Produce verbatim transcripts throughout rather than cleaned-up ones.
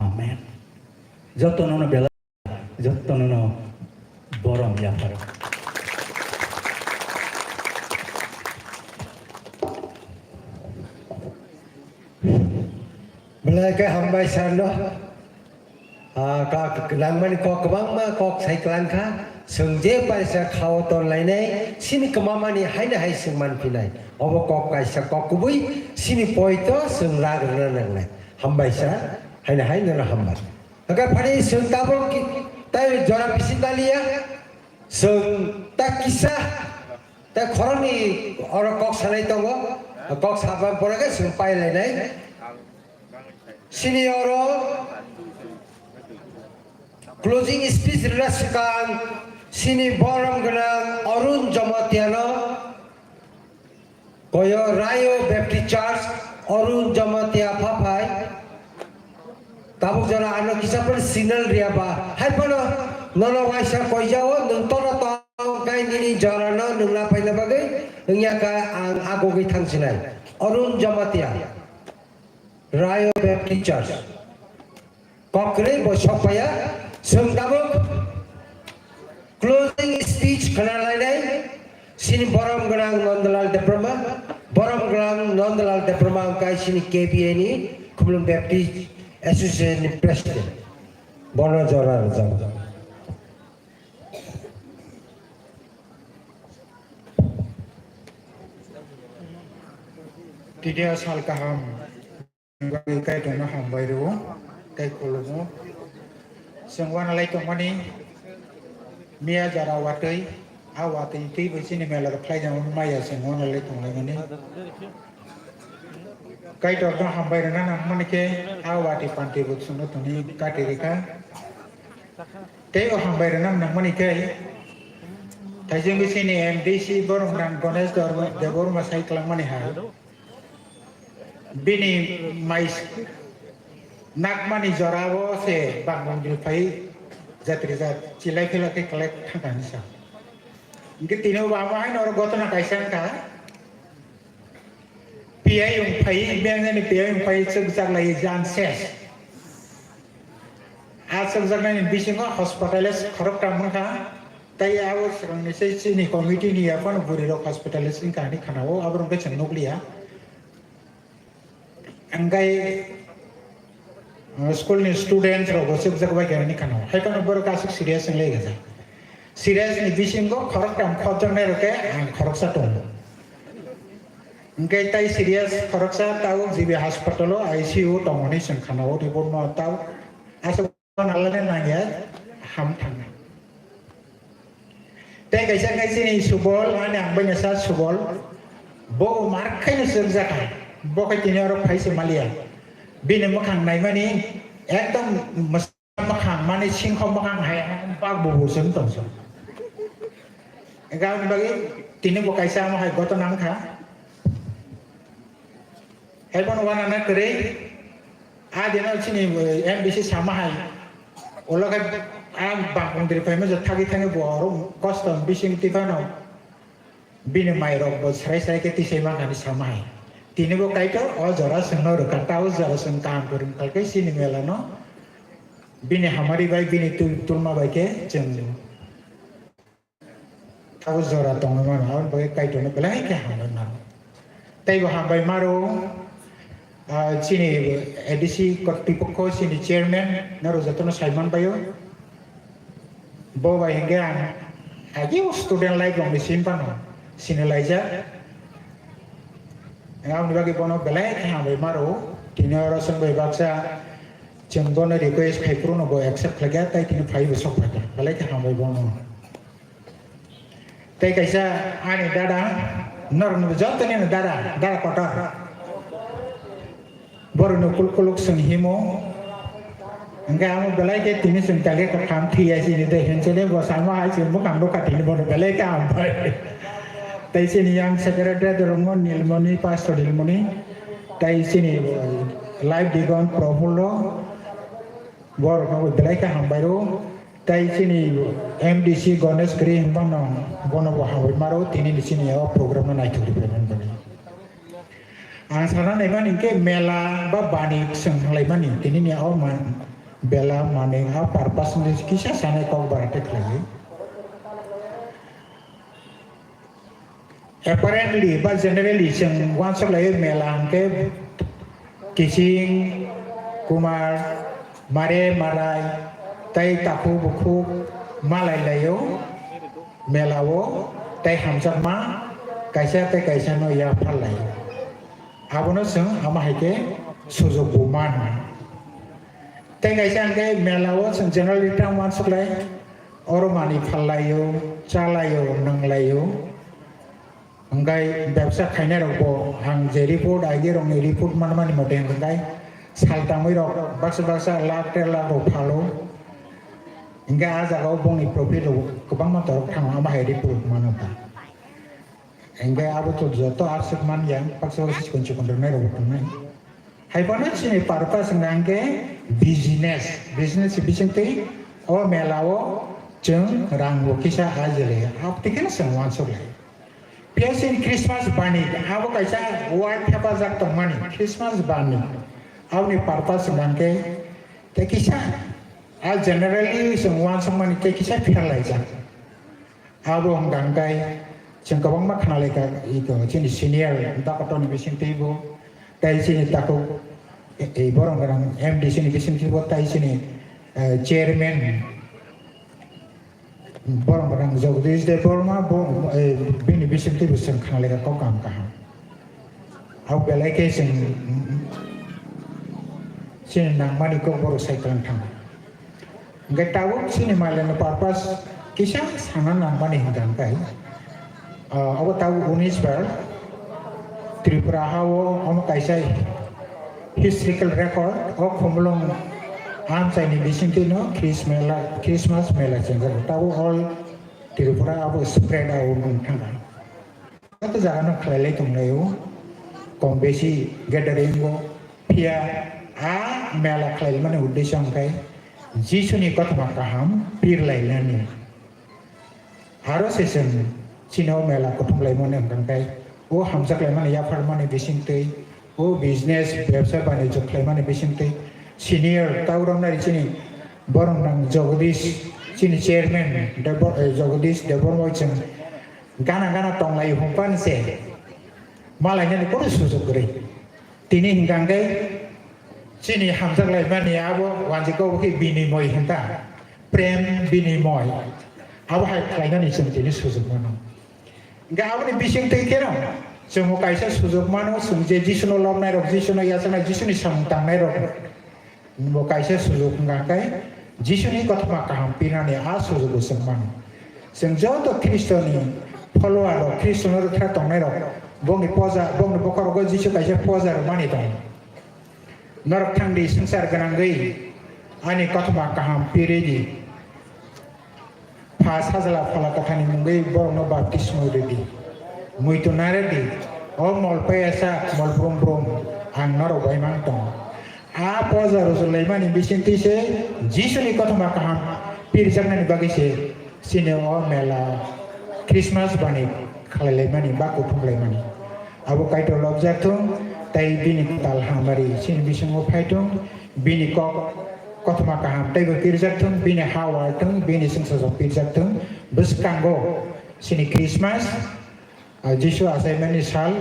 Amen. Jotono no belai, jotono no borom yapharo. Belai khe hambai sir no. Ah, kok nangmani kok kwbangma kok sai kwlang kha. Chwng je paisa khao ton lainai, sini kwmamani haino hai chwng man phinai. Obo kok kaisa kok kubui, sini poito chwng lag rwna nangnai. Hambai sir, haino hai nono hambai. Hwnkhe phani chwng tabuk ki-, tai jora bisi taliya, chwng ta kisa, ta khoroknwi oro kok sanai tongo, kok saba pore khe chwng pai lainai. Sini oro closing speech rwna swkang sini borom gwnang Arun Jamatia no koyo Rayo Baptist Church Arun Jamatia phaphai. Tabuk jora ano kisa phano signal riya ba. Hai phano nono waisa koijao, nwng tono tong kai nini jora no nwng na paina bagwi wngya kha ang agogwi thangsinai. Arun Jamatia, Rayo Baptist Church. Kok kwrwi bo sok phaiya, chwng tabuk closing speech khna lainai, sini borom gwnang Nandalal Debbarma, borom gwnang Nandalal Debbarma wngkha sini K B A ni Khumlwng Baptist Association ni President. Bono jora rwjak. Tini a sal kaham. Bagwi Kaitorno hambai rwo, tei khulumo. Chwng wanalai tongmani miya jora watwi, a watwi twi bai chini mela rok khlai jani maya chwng wanalai tonglaimani. Kaitorno hambai rwna nangmani khe a watwi pantwi bo chwngno tongwi kati rwkha. Tei o hambai rwna nangmani khe thaijwngwi chini M D C borok nang Ganesh Debbarma sai kwlangmani hai. Bini mai nakmani jorao se bangmung bil phai jatri jat chilai phela khe kwlai thangkha hinwi sa. Hwnkhe tini bo amo haino oro gotona kaisa wngkha. P I wng phai, bengani P I wng phai chwkjak lai jan ses. A chwkjaknai ni bisingo hospitalize khoroktham wngkha. Tei abo swkangni se chini committee ni yaphano bwrwi rok hospitalize wngkha hinwi khanao, aborok khe chwng nukliya. Hingke, uh, school ni students rok bo chukjak bai khe nini khana. Hai phano borok aswk serious wng lai gajak. Serious ni bisingo khoroktham khopjaknai rok khe ang khoroksa tongo. Hingke tai serious khoroksa tabuk G B hospital o I C U tongo hinwi chwng khana o report no tabuk aswk. Nalani nangya ham thangnai. Tei kaisa khe chini Subol, ani ang bai nasa Subol. Bo mar khaino chwk jakha. Bo khe tini oro phai se maliya. Bini mwkhang naimani ekdom mwsa mwkhang, mani singkho mwkhang hai bak bo bo chwng tong chwng. Engkha aboni bagwi tini bo kaisa amo hai gotona wngkha. Hai bono wanana kwrwi, a dino chini, eh, M D C sama hai, ulo khe a bangkong diri phaima je thagi thagi bo oro kosto bising tiphano bini mai rok bo srai srai khe tisai mankha hinwi sama hai. Tini bo Kaitor o jora chwngno rwkha, ta o jora chwng kaham kwrwng kha khe chini mela no bini hamari bai bini twi tulma bai khe chwng Abo jora tongwi mano, aboni bagwi Kaitorno belai khe hambai mano. Tei bo hambai maro, ah, chini A D C kotipokho, chini chairman, norok jotono sai manbaio. Bo bai hinkhe ang agi student life rokni sim phano sini laijak. Aboni bagwi bono belai khe hambai maro. Tini oro chwng bai baksa chwng bono request khai phuru no bo accept khlaikha, tei tini phaibo sok phaikha. Belai khe hambai bono. Tei kaisa ani dada, norokni joto nini dada, dada kotor. Borokni kul kuluk chwng himo. Hingke amo belai khe tini chwng tali kwtham thwi ya chini de hinchele bo samo hai chwng bwkhang nukha tini bono belai khe hambai. Tei chini yang secretary dormo Nilmoni, pastor Nilmoni. Tei chini live deacon Profullo. Borokno belai khe hambai rw. Tei chini M D C Ganesh Giri hinphano bono bo hambai maro, tini ni chini o program no naithok rw phaimani bagwi. Ang sana naimani hinkhe mela ba bani chwng laimani tini ni o man bela manwi a purpose ni kisa sanai kok bai tei khlaiwi. Apparently ba generally chwng uansuk laio mela hwnkhe kiching, kumar, mare marai tei takhuk bukhuk malai laio mela o tei hamjakma kaisa tei kaisa no yaphar laio. Abono chwng ama hai khe sujuk bo mano. Tei kaisa hwnkhe mela o chwng generally tamo uansuk lai, oro manwi phal laio, cha laio, nang laio. Hwnkhe bebsa khainai rok bo ang je report, I D rok ni report manmani mote hwnkhe sal tangwi rok baksa baksa lakh der lakh rok phalo. Hwnkhe a jaga o bongni profit rok kwbangma torok thango, ama hai report mano ta. Hingke abo to joto aswk man ya, baksa baksa chikon chikon rwnai rok tongnai. Hai phano chini purpose wngkha hingke business, business bisingtwi o mela o chwng rang bo kisa ajile, abo twi kheno chwng uansuk lai. Phiya chini Christmas bani, abo kaisa word thepajak tongmani, Christmas bani. Aboni purpose wngkha hingke tei kisa, a generally chwng uansukmani tei kisa pherlaijak. Abo wngkha hwnkhe chwng kwbangma khna laikha, iko chini senior doctor ni bisingtwi bo, tei chini takhuk, e, e, borok rang M D C ni bisingtwi bo, tei chini, eh, chairman borok rang Jagdish Debbarma bo, eh, bini bisingtwi bo chwng khna laikha kok kaham kaham. Abo belai khe chwng, chini nangmani kok borok sai kwlang thang. Hingke tabuk chini mailaini purpose kisa sana nangmani hingka hingkai, ah, obo tabuk unis bar Tripura ha o omo kaisa historical record o Khumulwng amchaini bisingtwi no Christ mela, Christmas mela chengjak tabuk all Tripura abo spread out wng thangkha. Joto jaga no khlai lai tong lai o, kom besi gathering o, phiya a mela khlai mani uddesho hwnkhe Jisu ni kothoma kaham pir lai nani. Aro se chwng chini o mela kuthum lai mani hwnkhe o hamjak lai mani yaphar mani bisingtwi, o business bebsa banijyo khlai mani bisingtwi senior taurok nari chini borok nang Jagdish chini chairman Debor-, eh, Jagdish Debbarma chwng gana gana tong lai hwnpan se malai nani kono sujok kwrwi. Tini hingkha hingkhe chini hamjak lai mani abo wanjik kok khe binimoy hwnta, prem binimoy. Abo hai khlai nani chwng tini sujok mano. Hingkhe aboni bisingtwi kheno chwng bo kaisa sujok mano, chwng je Jisu no lobnai rok, Jisu no yachaknai, Jisu ni samung tangnai rok. Bo kaisa sujuk wngkha hwnkhe Jisuni kothoma kaham pinani a sujugo chwng mano. Chwng joto Khristoni follower rok, Khristono rwkha tongnai rok, bongni poja, bongni bokhorogo Jisu kaisa poja rwmani tongo. Norok thangdi swngchar gwnangwi ani kothoma kaham piridi. Pha Sajla Phola Kwthani mungwi borokno baptismo rwdi. Muitu narwkdi, o mol payasa mol brum brum ang norok bai mang tongo. A poja rwchuk laimani bisingtwi se Jisuni kothoma kaham pirjaknani bagwi se chini o mela Christmas bani khlai laimani ba kuthum laimani. Abo Kaitor lobjak thung, tei bini kwtal hamari chini bisingo phai thung, bini kok kothoma kaham teibo pirjak thung, bini ha wal thung, bini chwngsajok pirjak thung. Bwskango chini Christmas, ah, Jisu achaimani sal,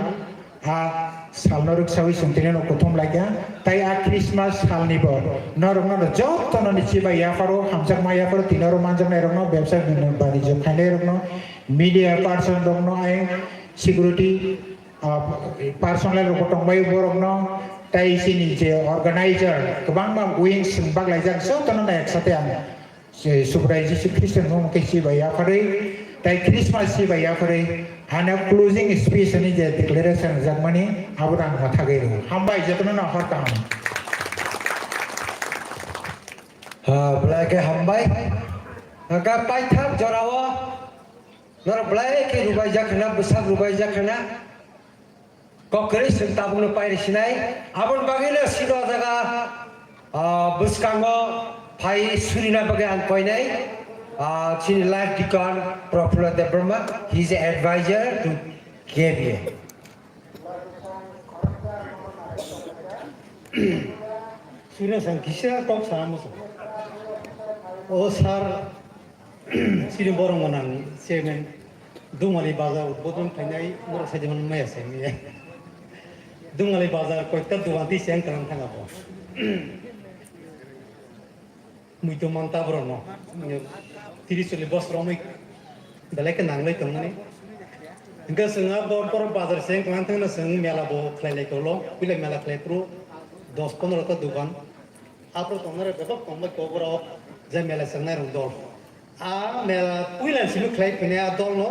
a salno rwksawi chwng tini no kuthum laikha, tei a Christmas salni bo norokno jotono ni chibai yapharo, hamjakma yapharo, tini oro manjaknairokno, bebsa banijyo khainairokno, media person rokno, ayang security, ah, personnel rok tongbai borokno, tei chini je organizer kwbangma wings wng baklaijak jotono nai eksathi ang je Subrai Jisu Khristo ni mung khe chibai yapharwi tei Christmas chibai yapharwi ano closing speech ni je declaration rijak mani abo ang mwthagwi rw hambai jotono no hor kaham. Ha, belai khe hambai. Haka paithak jorao norok belai khe rubaijak khna, bwsak rubaijak khna. Kok kwrwi chwng tabukno pairi sinai. Aboni bagwino sino jaga, ah, bwskango phai surina bagwi ang koinai. Ah, chini life deacon Prafulla Debbarma, he is a advisor to K B A. Surina sang kisa kok sa musu. O sir, chini borok mwnang chairman, Dumali bazar udbodon khainai borok sai maya se maya. Dumali bazar koita dugan ti seng kanang thanga bo. Muitu manta borok no. Tiris choli bosor omoi belai khe nanglai tongmani. Hingke chwng a bor bor bazar seng kanang thangna chwng mela bo khlai lai tolo. Puila mela khlai phuru dos pondro ta dugan. Aphuru tongnai rok bebak tongbai kok borok je mela chengnai rok dol. A mela puila simi khlai phini a dol no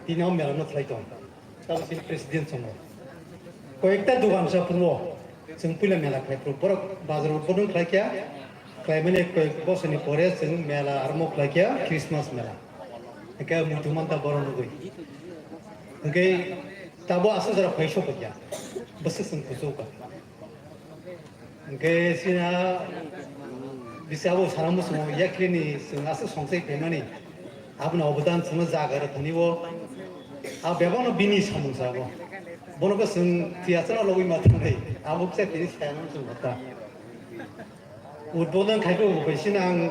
tini o mela no khlai tong. Tamo sini president songo. Koyekta dugan sa phuru chwng puila mela khlai phuru borok bazar o bodong khlai kya. Khlai mani koyek bosor ni pore chwng mela armo khlai kya Christmas mela. Eke muitu manta borok nugui. Hingke tabo aswk jora phai sokya. Bwswk chwng kuchuk ka. Hingke sina bisa abo sana musumo yaklini chwng aswk songsai phaimani. Aboni obodan chwngno jaga rwthani o. A bebakno bini samung sabo. Bono khe chwng tiyasa no logoi ma thangnai. Abo khe tini sayano chwng hota. Udbodon khai ko bai sina ang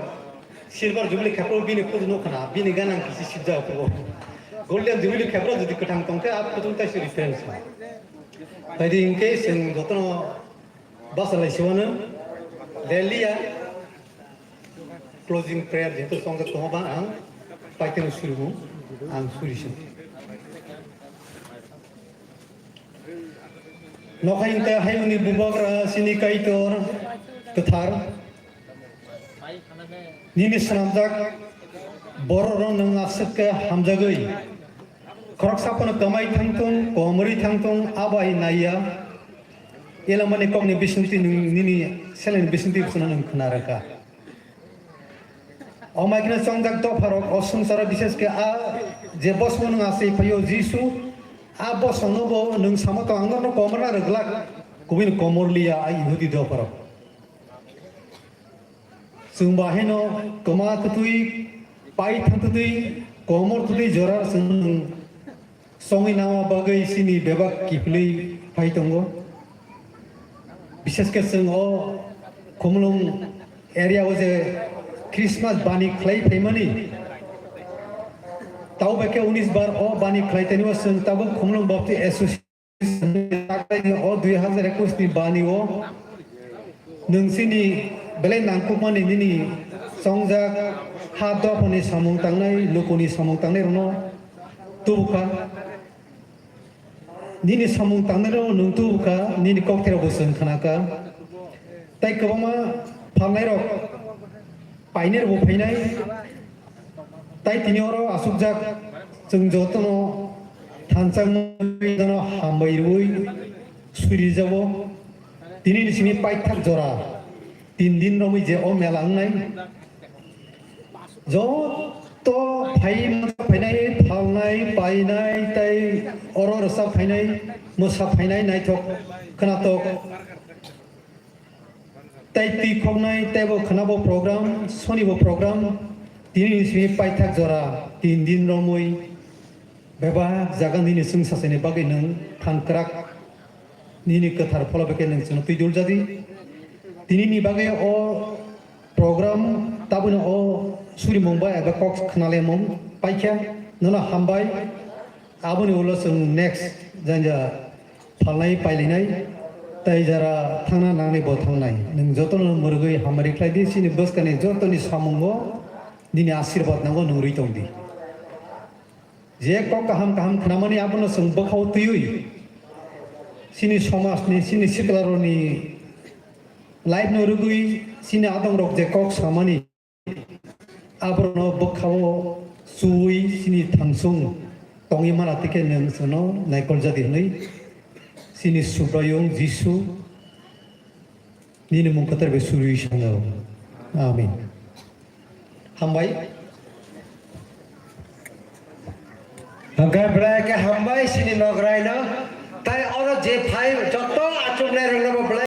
silver jubilee khai ko bini kudu no khana. Bini ganang kisi sibja ko. Golden jubilee khai ko jodi kwthang tongkhe a kudu tai si reference. Tadi hingke chwng jotono Basa lai siwano Delhi ya closing prayer jehetu songjak tongo ba ang paiteno surimu ang suri se. Nokhai hingke hayungni bubagra sini kaitor kwthar nini swnamjak borok rok nwng aswk khe hamjagwi khoroksa phano kwmai thangthung komorwi thangthung abai naiya. Elamani kokni bisingtwi nwng nini selengni bisingtwi bwsano nwng khna rwkha. O maikhe chongjak dopharok o swngcharo bishesh khe a je bosongno nwng achai phaio Jisu, a bosongno bo nwng samo tong ang norokno komorna rwglak, kubui komor liya a Yahudi dopharok. Chwng bo haino kwma twtwi, pai thang twtwi, komor twtwi jora chwng songwi nangma bagwi chini bebak kiphilwi phai tongo. Bishesh khe chwng o Khumulwng area o je Christmas bani khlai phaimani, tabo bai khe unis bar o bani khlai tani o chwng tabuk Khumulwng Baptist Association o dui hazar ekush ni bani o nwng chini belai nangkukmani nini chongjak ha dophani samung tangnai, lukuni samung tangnai rokno tubukha. Nini samung tangnai rokno nwng tubukha, nini kokthairok bo chwng khnakha. Tai kwbangma phalnai rok painai rokbo phainai. Tai tini oro asukjak chwng jotono thansa wngwi jotono hambai rwui surijago. Tini ni simi paithak jora tin din romwi je o mela wngnai. Joto phai phainai, phalnai, painai, tai oro rwchap phainai, mwsa phainai, naithok khwnathok. Tai twi khoknai, teibo khwnabo program, sonibo program, tini ni simi paithak jora, tin din romwi, bebak jaga nini chwng sachani bagwi nwng thankrak, nini kwthar pholo bai khe nwng chwngno twi dul jadi. Tini ni bagwi o program tabukno o surimung bai eba kok khwnalaimung paikha, nono hambai. Aboni ulo chwng next janja phalnai pailainai, tai jara thangna nangnai bo thangnai. Nwng jotono mwrwgwi hamari khlai di, chini bwskani jotoni samungo nini asirbat nango, nwng rwi tong di. Je kok kaham kaham khnamani abono chwng bwkhao twiwi chini somajni, chini siklarokni life no rwgwi chini adongrok je kok samani, aborokno bwkhao chuwi chini thangsung tongwi mana tei khe nwng chwngno naikol jadi hwnwi chini Subraiyung Jisu nini mung kwthar bai suriwi sango. Amen. Hambai. Hwnkhe belai khe hambai chini nograi no. Tai oro je phai joto achuknai rokno bo belai